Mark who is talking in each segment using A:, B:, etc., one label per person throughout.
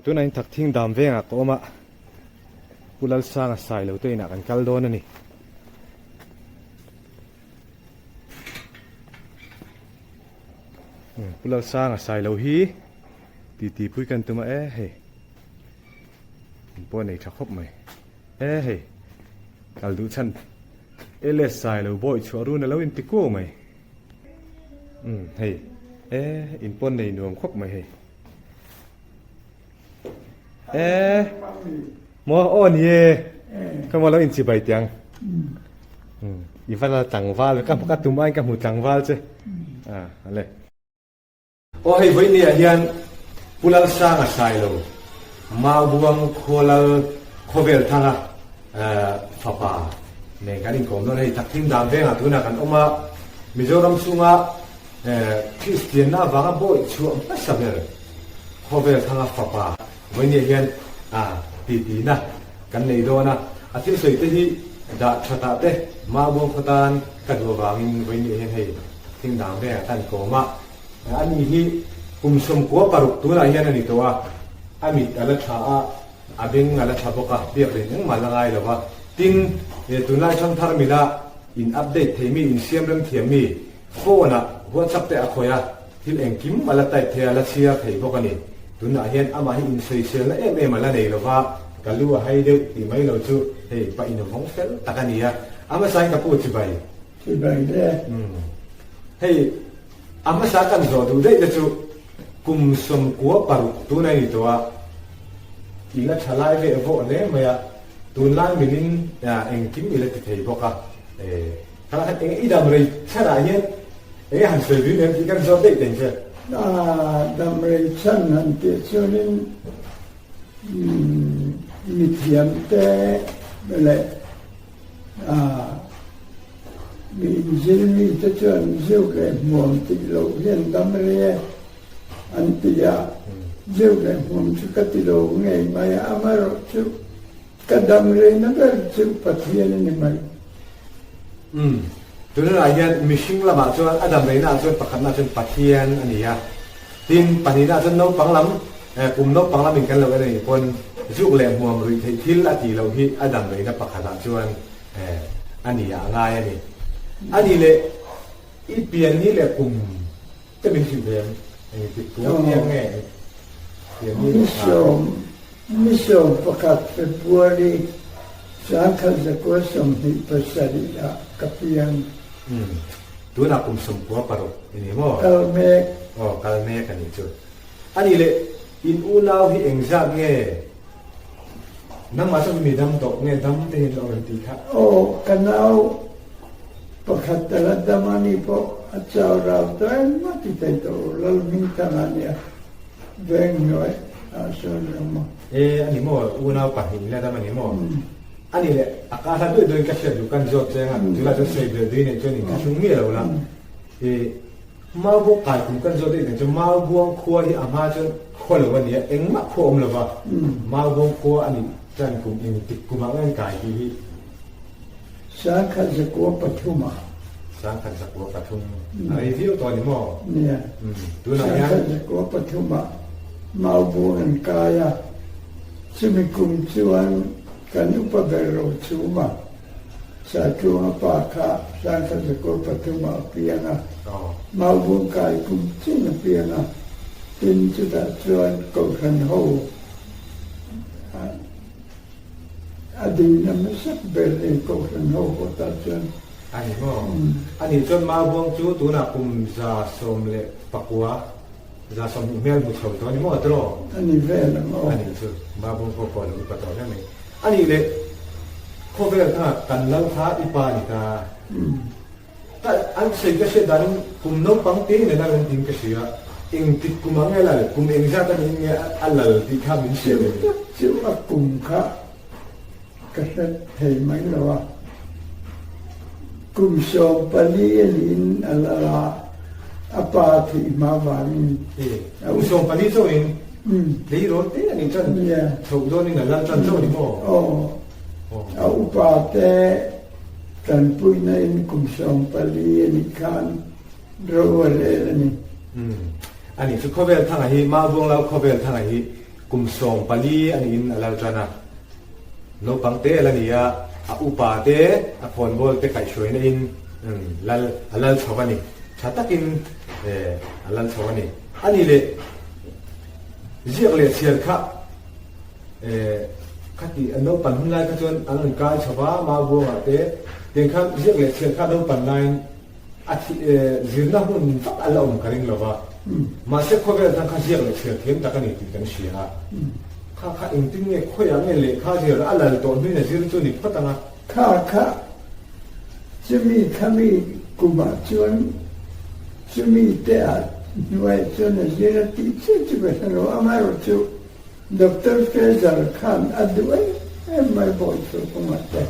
A: Tunah in Thakthing dam vengah ka awm a, Pu Lalsanga Sailo te inah kan kal dawn a ni. Pu Lalsanga Sailo hi titi pui kan tum a e hei in pawh nei tha khawp mai e hei kal duh chhan LS Sailo bawi chhuah run a lo inti kuau mai umm hei e in pawn nei nuam khawp mai hei. E maw aw ni e ka maw lo in chibai tiang i va la tlangval ka ka tum aiin ka hmu tlangval che a ale aw hei vawiin ah hian Pu Lalsanga Sailo Maubuang Khualal Khawvel Thanga fapa nen kan inkawm dawn a hei Thakthing Dan vengah tunah kan awm a Mizoram chhunga Kristianna avanga bawi chhuah hmasa ber khawvel thanga fapa vawinia hian a titina kan nei dawn a, a thil sawi te hi dah thatah te Maubuang khaw tan ka duh avangin vawinia hian hei thing dang vengah kan kawm a, ani hi kum 96 tunah hian a ni tawh a, a mit a la tha a, a beng a la tha bawk a, biak rin engmah la ngai lo va, tin tunlai thangthar mila in update thei mi, insiam rem thiam mi, Phone ah WhatsApp te a khawih a, thil engkim a la type thei a, la chhiar thei bawk a ni. Tunah hian amah hi insawiselna em em a la nei lova, ka lu a hai deuh tih mai lo chu hei pa invawng fel tak a ni a. A hmasain ka pu chibai.
B: Chibai le.
A: Umm. Hei a hmasa kan zawh duh daih te chu kum 96 tuna i ni tawh a, i la tha lai veh vawh hle mai a, tunlai milin engkim i la ti thei bawk a. Kha khat eng i dam rei chhan ah hian enge han sawi duin em tih kan zawt daih teng che.
B: A dam rei chhan han tih chuanin mithiam te leh mi inzir mi te chuan zuk leh hmuam tih loh hian dam rei e an ti a, zuk leh hmuam chu ka ti lo ngei mai a, amaherawhchu Ka dam reina ber chu Pathian a ni mai.
A: Umm. Tunah hian mihring lamah chuan a dam reina ah chuan pakhatna chuan Pathian a ni a. Tin, pahnihna chuan naupang lam, kum naupang lamin kan lo en a nih pawn zuk leh hmuam ruih theih thil a tih loh hi a dam reina pakhatah chuan a ni ah a ngai a ni. A nih leh i pian ni leh kum te min hrilh ve em? Engtik kum a piang nge? Pian ni leh thla.
B: Ni 11 February 1927 ah ka piang.
A: Umm, tunah kum 96 i ni maw?
B: Kal mek.
A: Aw, kal mek a nih chu. A nih leh, in unau hi engzat nge? Nangmah chuan mi dam tawh nge dam te hian lo rawn ti kha?
B: Aw, ka nau pakhat a la dam a ni pawh a chau rau tawh engmah ti thei tawh u, Lalhmingthanga a nia. Veng hnuai ah sawn reng maw?
A: E, a ni maw? Unau pahnih la dam a ni maw? A ni leh, a kah hla duai duaiin ka hriat duh kan zawt cheng a, chulai chuan sawi belh duai neih chuan in thlahrung miah lo la. E, Maubuang kai kum kan zawt daih dan chuan Maubuang khua hi a hma chuan khua lo a ni a, engmah khua awm lo va, Maubuang khua a nih chuan kum engtik kumah nge an kai tih hi.
B: 1903 ah.
A: 1903. A rei viau tawh a ni maw?
B: Nia.
A: Tunah hian.
B: 1903 ah Maubuang an kai a, chumi kum chuan kan upa ber Rochhuma, Saitluanga pa kha 1903 ah a piang a, Maubuang kai kum chin a piang a, tin chutah chuan Kohhran ho A ding lam hmasak ber nei Kohhran ho pawh tah chuan.
A: A ni maw? A nih chuan Maubuang chu tunah kum 19, 20 hmel hmu chho tawh a ni maw tiraw?
B: A ni vel ang aw.
A: A nih chu Maubuang pawh pawh a lo upa tawh hle mai. A nih leh khawvel kha kan lal kha i pa a ni ta. Ka an sawi ka hriat danin kum naupang te in a lal an tiin ka hria, engtik kum ah nge a lal, kum engzat a niin nge a lal tih kha min hriat em?
B: Chu chu a kum kha ka hre thei mai lo a, kum 14 a niin a lal a, a pa thih hma vangin.
A: E, kum 14 chauhin tleirawl te a nih chuan chhoh dawnin a lal tan chauh a ni maw?
B: Aw, a upa te. Tanpuina in kum 14 a nih khan ro a rel a ni.
A: Umm. A nih chu Khawvel Thanga hi, Maubuang Lau Khawvel Thanga hi Kum 14 a niin a lal tan a. Naupang te a la ni a, a upa te, a khawnbawl te kaihhruaina in lal a lal chho a ni. Tha takin a lal chho a ni. A ni leh ziak leh chhiar kha khati a naupan hun lai kha chuan an rawn kai chho va, Maubuangah te tiang khan ziak leh chhiar kha naupan laiin A thi zirna hun vak a la awm ka ring lo va, mahse khawvel tan kha ziak leh chhiar thiam tak a ni tih kan hria a. Kha kha engtin nge khawiah nge lehkha zir a lal tawh hnuin a zir chu ni phawt ang a.
B: Kha kha chumi khami kumah chuan chumi te ah hnuaiah chuan a zir a tih chiah chu ka hre lo, amaherawhchu Doctor Fraser khan a duh em em mai bawihchhuah kawngah te.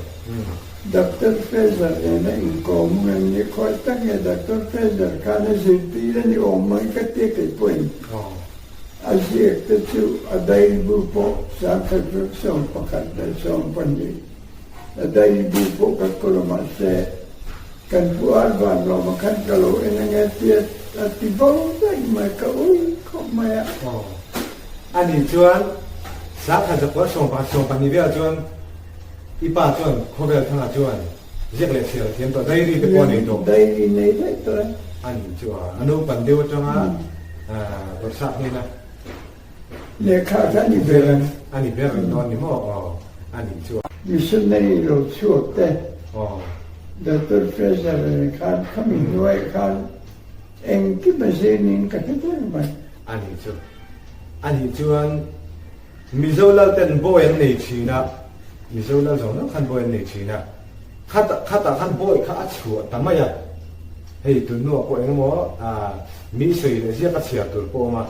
B: Doctor Fraser nena inkawm hun an ni khawi tak nge Doctor Fraser khan a zirtir a ni awm mai ka tia kei pawhin a ziak te chu a diary bu pawh sangkhat vek 12 leh 12 a diary bu pawh ka kawl a mahse kan pu ar van lawma khan ka lo en ange tia a ti bo daih mai ka ui khawp mai a.
A: A nih chuan sangkhat zakua 11 12 vel chuan i pa chuan khawvel thangah chuan ziak leh chhiar a thiam tawh, diary te pawh a nei tawh.
B: Diary nei daih tawh e.
A: A nih chu a, a naupan deuh atanga bawrhsap hnena.
B: Lehkha kha a ni ber ang.
A: A ni ber ang dawn ni maw? Aw, a nih chu a.
B: Missionary lo chhuak te, Doctor Fraser nen khan khami hnuaiah khan Engkim a zin in ka hre ber mai.
A: A nih chu. A nih chuan Mizo lal ten bawi an nei thin a, Mizo lal zawng zawng khan bawi an nei thin a, khatah khatah khan bawi kha a chhuah ta mai a, hei tun hnuah pawh eng emaw mi sawi leh ziak a chhiar tur pawh a awm a,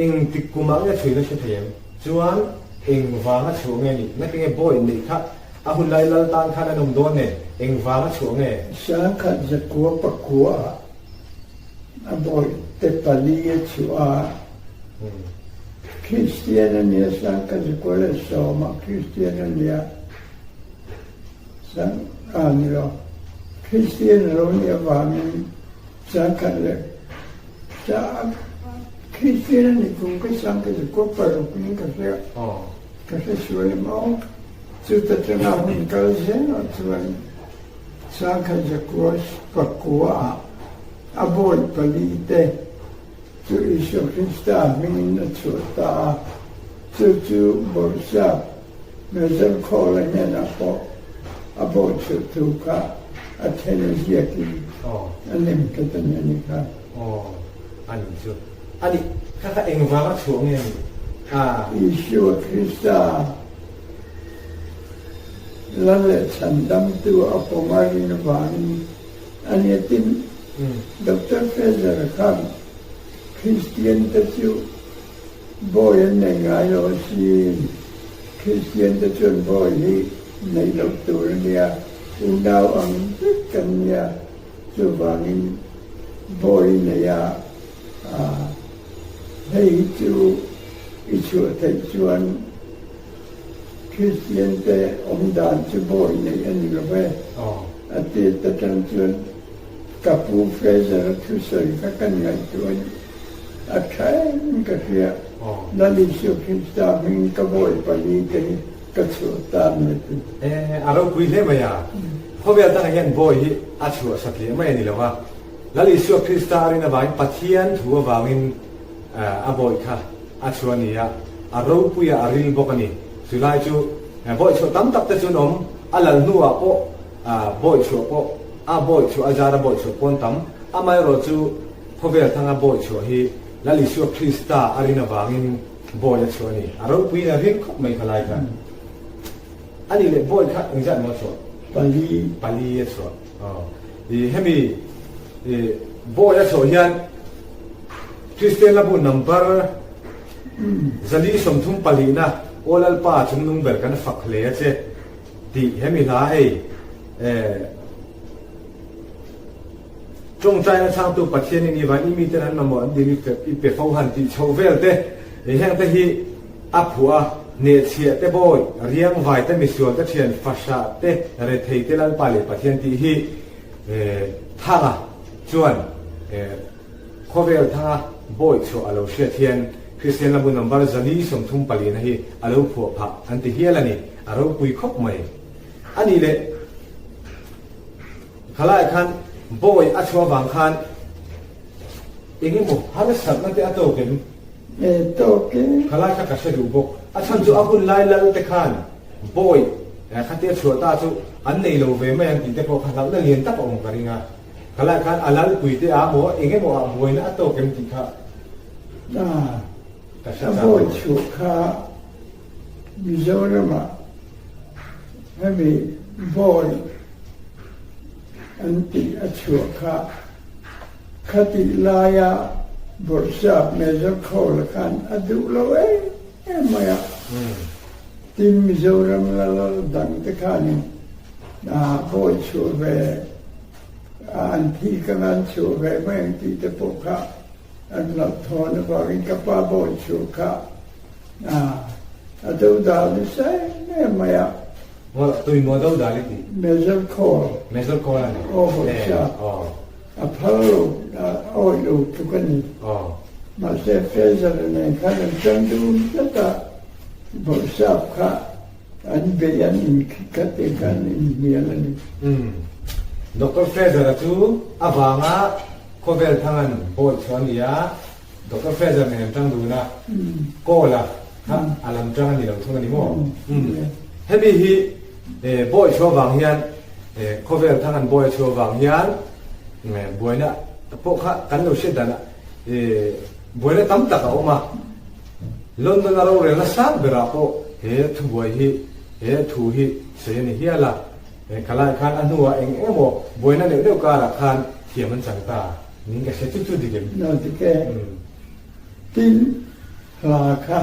A: engtik kumah nge chhuina hre thei em? Chuan eng vanga chhuah nge nih? Ngatinge bawi neih kha A hun lai lal tan khan an awm dawn e, eng vang a chhuah nge?
B: Sangkhat zakua pakua ah a bawih te pali a chhuah a, Kristian a nia sangkhat zakua leh sawm ah Kristian a nia, sang ah ni lo, Kristian a lo nih avangin sangkhat leh sa Kristian a nih kum kha sangkhat zakua paruk in ka hria. Ka hre sual em aw? Chuta tanga hun kal zelah chuan sangkhat zakua pakua ah a bawi pali te chu Isua Krista hmingin a chhuah ta a, chu chu Bawrhsap Major Khawla hnenah pawh a bawi chhuah thu kha a then a ziakin a nem ta ta nia ni kha.
A: Aw, a nih chu. A nih, kha kha engvanga chhuah nge ni a?
B: Isua Krista Lal leh Chhandamtu a pawm a rin avangin a nia tin, Doctor Fraser khan Kristian te chu bawi an nei ngai lo asin, Kristian te chuan bawi hi neih loh tur a nia, unau ang vek kan nia, chuvangin bawi nei a A, hei hi chu i chhuah theih chuan Kristian te awm dan chu bawi neih a ni lo ve. A tir ta tang chuan ka pu Fraser-a thusawi kha kan ngaihtuah in a tha em ka hria. Lal Isua Krista hmingin ka bawi pali te hi ka chhuah ta a ni a ti.
A: E, a ropui hle mai a. Khawvel tangah hian bawi hi a chhuah satliah mai a ni lo va. Lal Isua Krista a rin avangin Pathian thu avangin a bawih kha a chhuah a ni a, a ropuia a ril bawk a ni. Chulai chu bawih chhuah tam tak te chu an awm, a lal hnuah pawh bawih chhuah pawh a bawih chhuah a zar a bawih chhuah pawn tam, amaherawh chu khawvel thanga bawih chhuah hi Lal Isua Krista a rin avangin bawih a chhuah a ni. A ropuiin a ril khawp mai kha lai kha. A nih leh bawih kha engzat maw a chhuah?
B: Pali.
A: Pali a chhuah. Aw. I hemi i bawi a chhuah hian Kristian la bu number 434 na Aw Lalpa chungnung ber kan fak hle a che tih hemi hla hei eh tawngtaina chhangtu Pathian in i van i miten an mamawh an dil i pe fo han tih chhoh vel te i heng te hi A phuah a, hnehchhiah te bawi, riangvai te misual te thian fahrah te rethei te Lalpa leh Pathian tih hi Thanga chuan khawvel thanga bawi chhuah a lo hriat hian Kristian lambu number 434 na hi a lo phuah phah an ti hial a ni. A ropui khawp mai. A nih leh khalaiah khan bawi a chhuah vang khan eng emaw harsatna te a tawk em?
B: E tawk e.
A: Khalai kha ka hre duh bawk. A chhan chu a hun lai lal te khan bawi khatia chhuah ta chu an nei lo ve mai ang tih te pawh kha hlauhna lian tak a awm ka ring a. Khalai khan a lalpui te a maw eng emaw ah buaina a tawk em tih kha ka hre
B: A
A: chak
B: bawi
A: lo.
B: chhuah kha Mizoramah hemi bawi an tih a chhuah kha Khatih laia Bawrhsap Major Khawla khan a duh lo em em mai a. Tin, Mizoram lal dangte khanin bawi chhuah ve a an thi kang an chhuah ve mai ang tih te pawh kha an hlauhthawn avangin ka pa bawi chhuah kha a dodal nasa em em mai a.
A: Tui maw dodal i tih?
B: Major Khawl.
A: Major Khawl a ni.
B: Aw Bawrhsap. A phal lo, a awih lo tluk a ni. Mahse Fraser-a nen khan an ṭang dun tlat a, Bawrhsap kha an bei an inkhik kha te khan an inhnial a ni.
A: Doctor Fraser-a chu avanga khawvel thangan bawi chu a ni a, Doctor Fraser nen an ṭang dun a, Kawl-a kha a lam ṭang a ni lo thung a ni maw? Hemi hi bawi chu avang hian khawvel thang an bawi a chhuah avang hian buaina pawh kha kan lo hriat danah buaina tam tak a awm a. London a rorelna sang berah pawh he thubuai hi he thu hi sawi a ni hial a. Khalai khan a hnuah eng eng emaw buaina neuh neuh karah khan thiam an chang ta. Ning ka hre chu chu dik em?
B: No dik e. Tin hla kha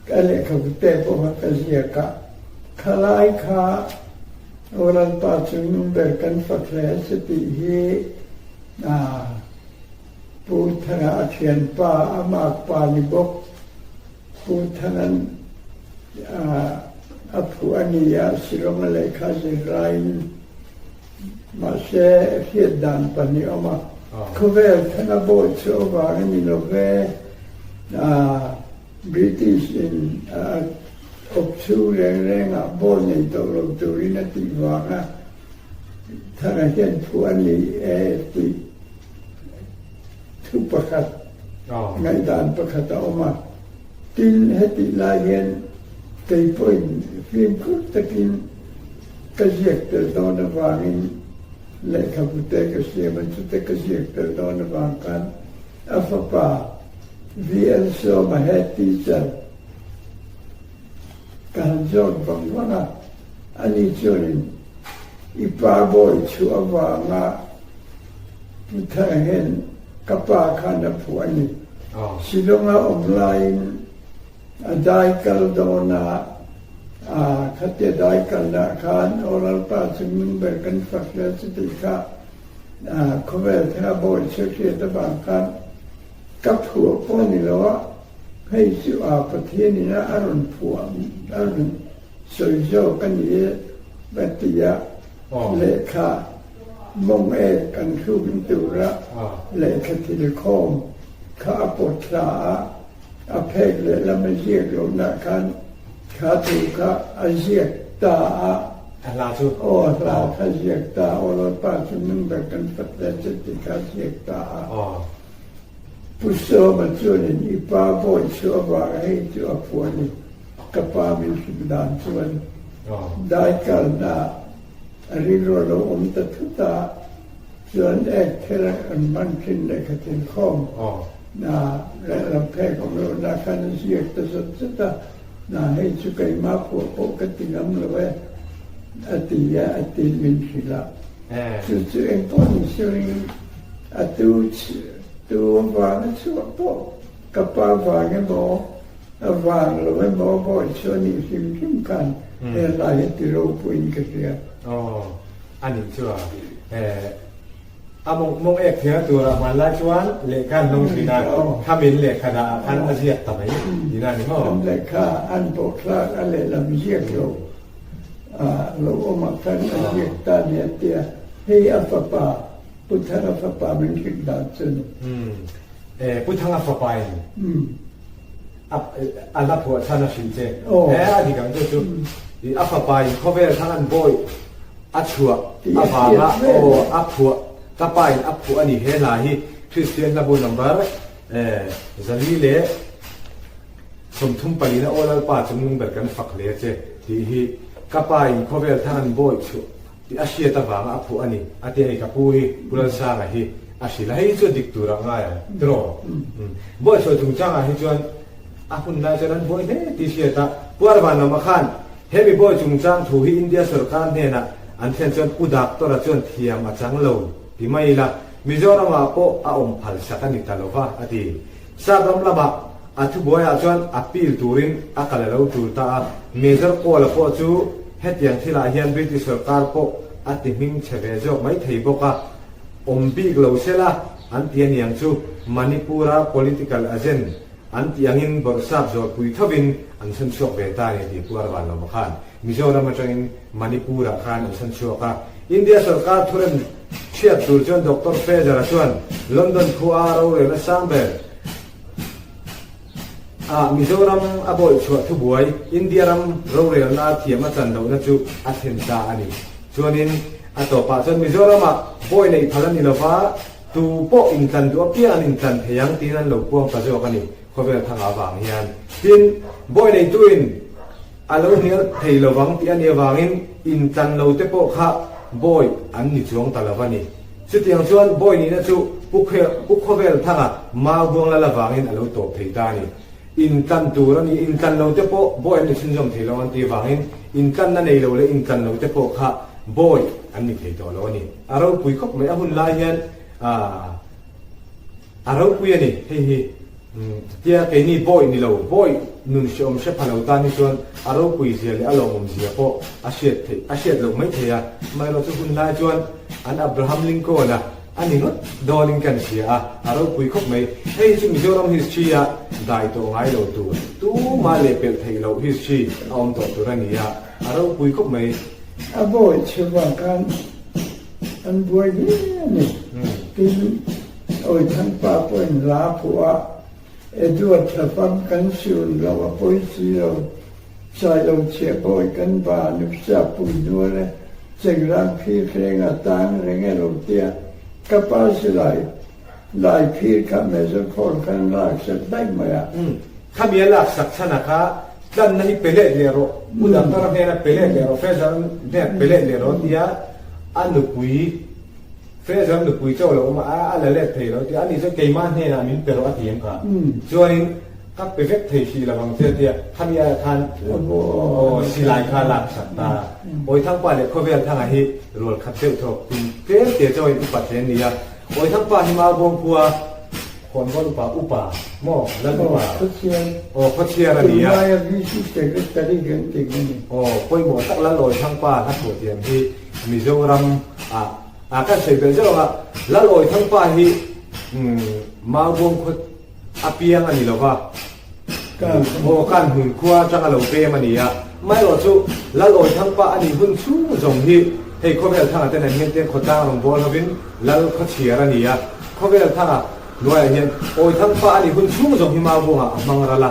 B: ka lehkhabu te pawh kha ka ziak a, khalai kha aw Lalpa chungnung ber kan fak hle a si tih hi Pu Thanga a thianpa a makpa ni bawk Pu Thanga'n a phuah a ni a, Shillong-a lehkha zir laiin Mahse, hriat dan pahnih a awm a. Khawvel thana bawi chu avang a ni lo ve. British in a awp chhung reng rengah bawi nei tawh lo turin a tih vanga thana hian phu a ni e tih thu pakhat, ngaihdan pakhat a awm a. Tin, hetih lai hian kei pawhin fimkhur takin Ka ziak tel dawn avangin lehkhabu te ka siam a, chute ka ziak tel dawn avang khan a fapa VL Sawma head teacher ka han zawt vang vang a, ani chuanin i pa bawi chhuah avanga Pu Thara hian ka pa khan a phuah a ni. Shillong-a awm laiin A dai kal dawn a, a khatia dai kalna khan aw Lalpa chu min ber kan fak hle chuti kha khawvel thlenga bawi chhiahriat avang khan ka phuah pawh a ni lo a, hei chu a Pathian ina a rawn phuah a rawn sawi zawk a ni e va ti a, lehkha mawng ek kan hruk tura lehkha thil khawm kha a pawt thla a. A phek lehlam a ziak lohna khan kha thu kha a ziak ta a.
A: A hla chu?
B: Aw, a hla kha ziak ta a. Aw Lalpa chu nung ber kan fak hle che tih kha a ziak ta a. Pu Sawma chuanin i pa bawi chu avanga hei chu a phuah a ni. Ka pa min hrilh dan chuan dai kalna a rilru a lo awm ta thut a, chuan ek thel an man thin lehkha thil khawm. Na lehlam phek awm loh na khan a ziak ta zat zat a, na hei chu keimah phuah pawh ka ti ngam lo e a ti a, a tin min hrilh a. Chu chu eng pawh ni sawiin a tu tu avang a chhuah pawh ka pa vang emaw a vang lo emaw bawi chu a nih hrim hrim khan he lai hi ti ropuiin ka hria.
A: Aw, a nih chu a. A mawng mawng ek thlenga turah hmanlai chuan lehkha an hmang thin a, khamin lehkha dah ah khan a ziak ta mai tihna a ni maw?
B: An lehkha an pawh thlak a lehlam ziak lo lo awm ah khan a ziak ta a ni a tia, hei a fapa Pu Thara fapa min hrilh dan chu a ni.
A: Pu Thanga fapain a la phuah chhan a hrilh che. He a dik ang chu chu a fapain khawvel thang an bawi a chhuah avanga aw a phuah ka pain a phuah a ni he hla hi Kristian hlabu number 434 na aw Lalpa chungnung ber kan fak hle che tih hi ka pain khawvel thang an bawi chhuah Tih a hriat avanga a phuah a ni, a ti a ni. Ka pu hi Pu Lalsanga hi a hrilh a, hei hi chu a dik tur ah ngai ang, tiraw? Buaihsawi chungchangah hi chuan a hun lai chuan an buai hle tih hriat a, Pu Arvan lamah khan he mi buai chungchang thu hi India sorkar hnenah an thlen chuan Pu Doctor-a chuan thiam a chang lo ti mai ila, Mizoramah pawh a awm phal sak a ni ta lo va, a ti. Sap ram lamah a thubuaiah chuan appeal turin a kal a lo tul ta a, Major Kawl-a pawh chu hetiang thilah hian British sorkar pawh a ti hming chhe ve zawk mai thei bawk a, awm bik lo sela an ti aniang chu Manipur-a political agent an tih angin bawrhsap zawrpui thovin an chhan chhuak ve ta a ni tih Pu Arvan Lawma khan Mizoram atangin Manipur-ah khan an chhan chhuak a. India sorkar thurem chhiat tur chuan Doctor Fraser-a chuan London khua rorelna sang ber ah Mizoram a bawih chhuah thubuai India ram rorelna thiam a chan lohna chu a thlen ta a ni. Chuanin a tawpah chuan Mizoramah bawi neih phal a ni lova, tu pawh intlan duh apiang an intlan thei ang tiin an lo puang ta zawk a ni. Khawvel thanga avang hian tin bawi neituin a lo hnial thei lovang tih a nih avangin intlan lo te pawh kha bawi an ni chuang ta lo a ni. Chutiang chuan bawi nihna chu Pu Pu Khawvel thanga mau buang lal avangin a lo tawp thei ta a ni. Intlan tur a ni, intlan lo te pawh bawi an ni chhunzawm thei lo an tih avangin intlanna nei lo leh intlan lo te pawh kha bawi an ni thei tawh lo a ni. A ropui khawp mai a hun lai hian aah. A ropui a ni, hei hi tia keini bawi ni lo, bawi nun hreawm hre pha lo tan hi chuan a ropui zia leh a lawmawm zia pawh a hriat theih, a hriat loh mai thei a. Amaherawh chu hun lai chuan an Abraham Lincoln-a a ni ngawt dawnin kan hria a, a ropui khawp mai. Hei hi chu Mizoram history-a dai tawh ngai lo tur, tumah leh pelh theih loh history a awm tawh tur a ni a, a ropui khawp mai.
B: A bawi chhevah khan an buai hle a ni. Tin, Awithangpa pawhin hla phuah a, Edward thlafam kan siun lo a pawi si lo, Sailo chhiah bawi kan va nupsa pui hnual e, Chengrang phir hleng a tang reng e lo tia, ka pa silai lai phir kha Major Khawl khan lak sak daih mai a.
A: Khami a lak sak chhan a kha tlanna hi pe let leh rawh, Pu Doctor-a hnena pe let leh rawh, Fraser hnena pe let leh rawh tia a nupui Fraser nupui chauh lo awm a, a la let thei lo tia, ani chuan keimah hnenah min pe rawh a ti em kha. Chuanin ka pe vek thei hrih lo ang che a tia, khami aia khan aw silai kha a lak sak ta. Awithangpa leh Khawvel Thanga hi rual khat deuh thawk tum tlem te chauhin upat hle an ni a. Awithangpa hi Maubawng khua Khawnbawl upa upa maw Lal upa aw Khawchhiar a ni a. Aw pawimawh tak Lal Awithangpa hla phuah thiam hi Mizoram ah A kan sawi belh zeuh ang a, Lalawi Thangpa hi Maubawng khaw a piang a ni lo va, aw kan hmun khua atang a lo pem a ni a, amaherawh chu Lalawi Thangpa a nih hun chhung zawng hi hei Khawvel Thanga te nen hian tiang khawtlang rawn bawl hovin Lal Khawchhiar a ni a, Khawvel Thanga hnuaiah hian Awi Thangpa a nih hun chhung zawng hi Maubawngah a hmang ral a.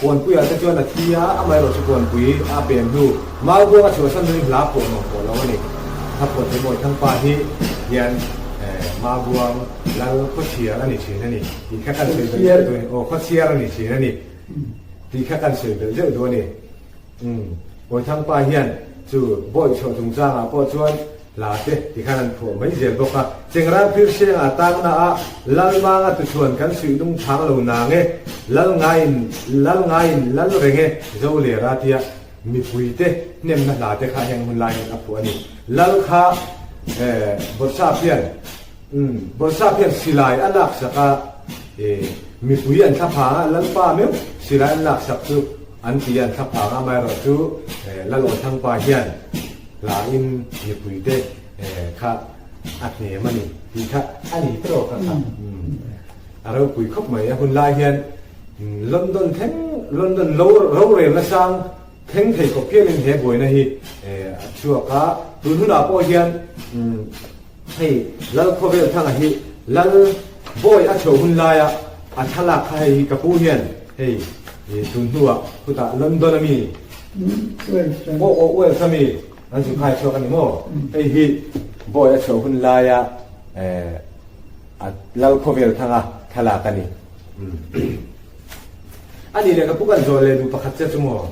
A: Kawnpuiah te chuan a thi a, amaherawh chu kawnpui a pem hnu Maubuang a chhuahsan hnuin hla phuah nuam pawh lo a ni. Hla phuah thei mawi Thangpa hi hian Maubuang Lal Khawchhiar a ni thin a ni tih kha kan sawi belh zeuh duh a ni. Aw Khawchhiar a ni thin a ni tih kha kan sawi belh zeuh duh a ni. Umm Awithangpa hian chu bawi chhuah chungchangah pawh chuan Hla te ti khan an phuah mai zel bawk a, Chengrang phir hrianga tangna a Lalmanga tuchhuan kan suih lung chhang lo nang e, Lal ngaiin Lal ngaiin Lal reng e zo ler a tia mipui te hnemna hla te kha heng hun lai hian a phuah a ni. Lal kha eh Bawrhsap hian umm Bawrhsap hian silai a laksak a eh mipui an thla phang a Lalpa meuh silai an laksak chu an ti a an thla phang a amaherawh chu eh Lal Awithangpa hian Hla in mipui te kha a hnem a ni tih kha a ni tawk a kha. A ropui khawp mai a hun lai hian London thleng London lo rorelna sang thleng thei khawp hialin he buaina hi a chhuak a. Tun hunah pawh hian hei Lal Khawvel Thanga hi Lal bawi a chhoh hun laia. A thlalak kha hei hi ka pu hian hei tun hnuah khutah London ami aw aw Wales ami an zu khai chhuak a ni maw? Hei hi bawi a chhuah hun laia a lal khawvel thanga thlalak a ni. A nih leh ka pu kan zawh leh duh pakhat che chu maw?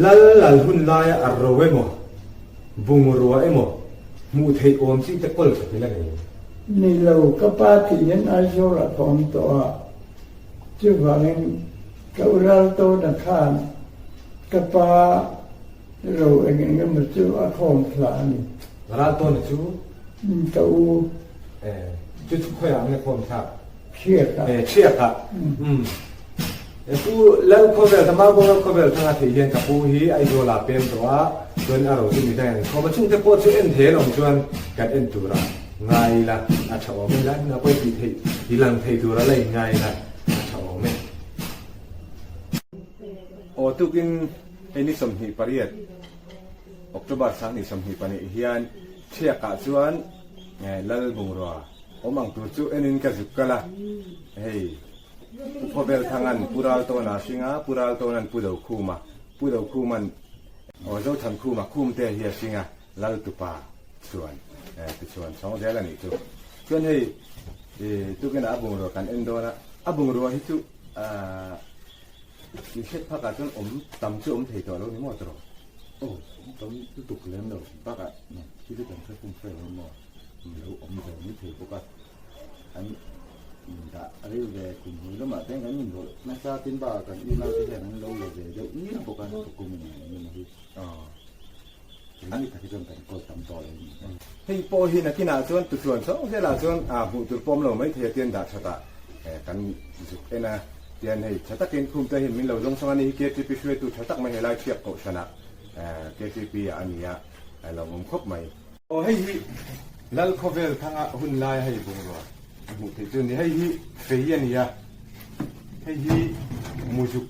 A: Lal lal hun laia a ro emaw, bungrua emaw hmuh theih awm chi te kawl tha til a nei.
B: Ni lo, ka pa tih hian Aizawl ah ka awm tawh a, chuvangin ka u ral tawna khan ka pa ro eng eng emaw chu a khawm thla a ni.
A: Ral tawna chu?
B: Ka u.
A: Chu chu khawiah nge khawm thlak?
B: Thiakah.
A: Eh, thiakah. Umm. Pu Lal Khawvel, ka Maubo Lal Khawvel thanga theih hian ka pu hi Aizawl ah pem tawh a, chuan a ro chu midang an inkhawm a, chungte pawh chu en thei an awm chuan kan en tura ngai ila a tha awm e, lai hmunah pawh i tih theih, i lang thei tura la in ngai ila a tha awm e. Aw tukin hei ni 28 October 2022 hian thiakah chuan Lal bungrua Awm ang tur chu enin ka zuk kal a, hei Pu Khawvel Thanga'n Pu Raltawna a hring a, Pu Raltawna'n Pu Dokhuma, Pu Dokhuma'n aw Zothankhuma Khumte hi a hring a, Laltupa chuan tichuan chhawng zel a nih chu. Chuan hei tukinah a bungrua kan en dawn a, a bungrua hi chu i hriat phakah chuan awm tam chu awm thei tawh lo ni maw tawrh?
C: Aw, awm tam lutuk lem lo, bakah thil hi kan hre fum fai lo maw? Lo awm ve mai thei bawk a, an indah ril ve kum hnu lamah te kan inrawlh nasa tin bakah kan unau te hian an lo la ve deuh ngial bawk a, kum in ang emaw hi keini tak hi chuan kan kawl tam tawh lo a ni.
A: Hei pawh hi nakinah chuan tuchhuan chho zelah chuan hmuh tur pawm lo mai thei a tian dah thatah kan zuk en a, tian hei tha takin khum te hian min lo zawng chang a ni hi KTP hruaitu tha tak mai helai thiak kohhranah KTP ah a ni a, a lo awm khawp mai. Aw hei hi Lal khawvel thanga hun lai hei bungrua a hmuh theih chu ni. Hei hi fei a ni a, hei hi muzuk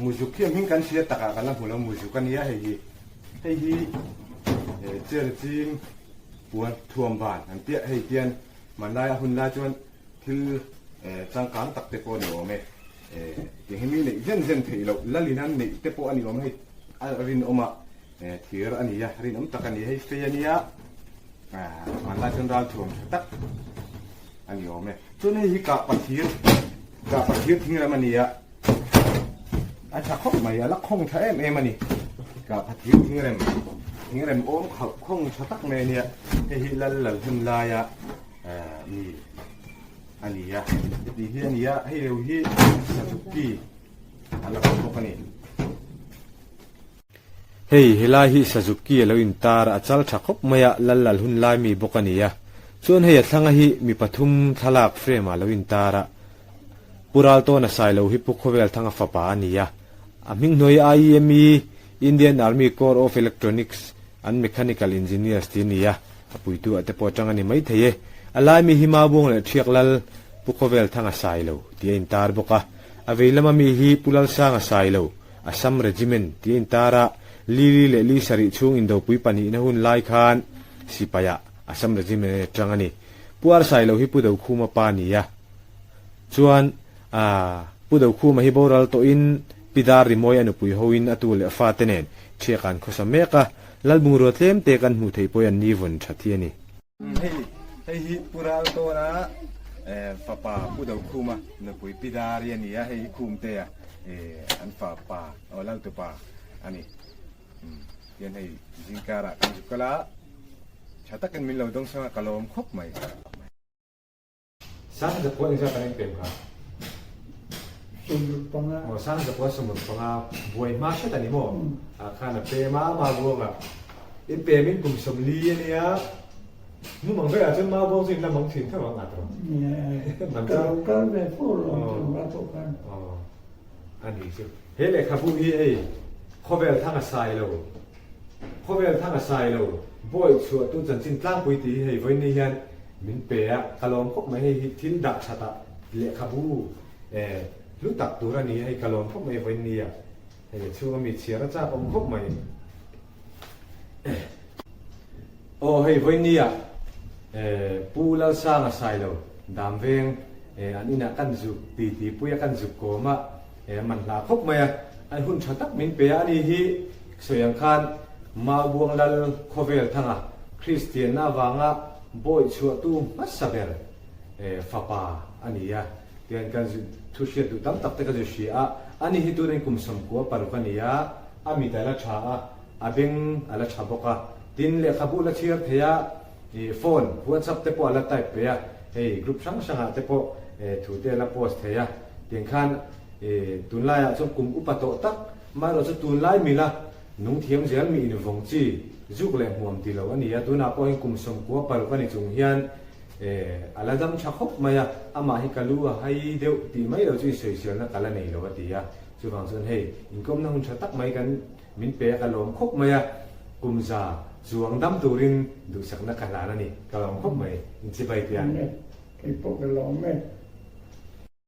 A: muzuk hi a hming kan hria takah kan la hmu lo muzuk a ni a hei hi. Hei hi chair ching puan thuam van an tia hei tian hmanlai a hun lai chuan thil changkang tak te pawh a ni awm e. Tiang hi mi neih zen zen theih loh lalin an neih te pawh a ni awm hei a rinawm a. Thir a ni a, rinawm tak a ni. Hei fei a nia, hmanlai chuan ral thuam tha tak a ni awm e. Chuan hei hi kahpa thir, kahpa thir thing ram a ni a, a tha khawp mai, a la khawng tha em em a ni. Kahpa thir thing rem, thing rem awm khauh khawng tha tak mai a nia. Hei hi lal lal hun laia mi a ni a, heti hi a ni a, hei lo hi Sazukki a la awm bawk a ni. Hei, helai hi Suzuki a lo intar a, a chal tha khawp mai a, lal lal hun lai mi bawk a ni a. Chuan hei a thlanga hi mi pathum thlalak frame ah lo intar a. Pu Raltawna Sailo hi Pu Khawvel Thanga fapa a ni a. A hming hnuai IEME, Indian Army Corps of Electronics and Mechanical Engineers tih a ni a, a puitu ah te pawh atang a ni maithei e. A lai mi hi Mabuang leh Thiak Lal Pu Khawvel Thanga Sailo tih a intar bawk a. A vei lama mi hi Pu Lalsanga Sailo, Assam Regiment tih a intar a, Lili leh Li sarih chhung indopui pahnihna hun lai khan sipaiah Assam Regiment a tang a ni. Pu Ar Sailo hi Pu Dokhuma pa a ni a, chuan Pu Dokhuma hi boral tawhin Pi Dar Rimawi a nupui hoin a tu leh a fate nen thiak an khawsa mek a, Lalbungrua tlemte kan hmuh theih pawhin an ni vawn that hi a ni. Hei hei hi Pu Raltawna fapa Pu Dokhuma nupui Pi Dari a ni a, hei hi Khumtea an fapa aw Laltupa a ni. Tian hei zingkarah kan zuk kal a, tha takin min lo dawng sang a, ka lawm khawp mai. Sangzapua engzat an inpem kha?
B: 65.
A: Aw, Sangzapua 65 buai hma hret a ni maw? Ah khan a pem a, Mabuanga inpem in kum 40 a nia. Hmu mang velah chuan Mabuang chu in la mang thin tho ang a tawh.
B: Man chu. Ka lo kal ve fo lo ang a tawh khan.
A: Aw, a ni chu. He lehkhabu hi hei khawvel thang a sai lo. Khawvel thang a sai lo, bawi chhuah tu chanchin tlangpui tih hi hei vawiin hian min pe a, ka lawm khawp mai hei hi thil dah that ah lehkhabu eh hlu tak tur a ni a hei ka lawm khawp mai vawiin ni ah hei a chhung ami chhiar a chak awm khawp mai. Aw hei vawiin ni ah eh Pu Lalsanga Sailo. Damveng an inah kan zuk ti ti pui a kan zuk kawm a man hla khawp mai a an hun tha tak min pe a ani hi sawi ang khan Maubuang Lal khawvel thanga Kristianna avanga bawi chhuahtu hmasa ber fapa a ni a tihian kan thu hriat duh tam tak te ka zu hria a ani hi tunin kum 96 a ni a a mit a la tha a a beng a la tha bawk a tin lehkhabu la chhiar thei a Ih phone, whatsapp te pawh a la type pe a, hei group hrang hrang ah te pawh thu te a la post thei a, tiang khan ih tunlai ah chuan kum upa tawh tak amaherawh chu tunlai mila nung thiam zel mi invawng chi zuk leh hmuam ti lo a ni a, tunah pawh hian kum 96 a ni chung hian ih a la dam tha khawp mai a, amah hi ka lu a hai deuh tih mai lo chu insawiselna ka la nei lo a ti a, chuvang chuan hei inkawmna hun tha tak mai kan Min pe a ka lawm khawp mai a, kum za chuang dam turin duhsakna ka hlan a ni, ka lawm khawp mai, inchibai teh ang.
B: Kei pawh ka lawm e.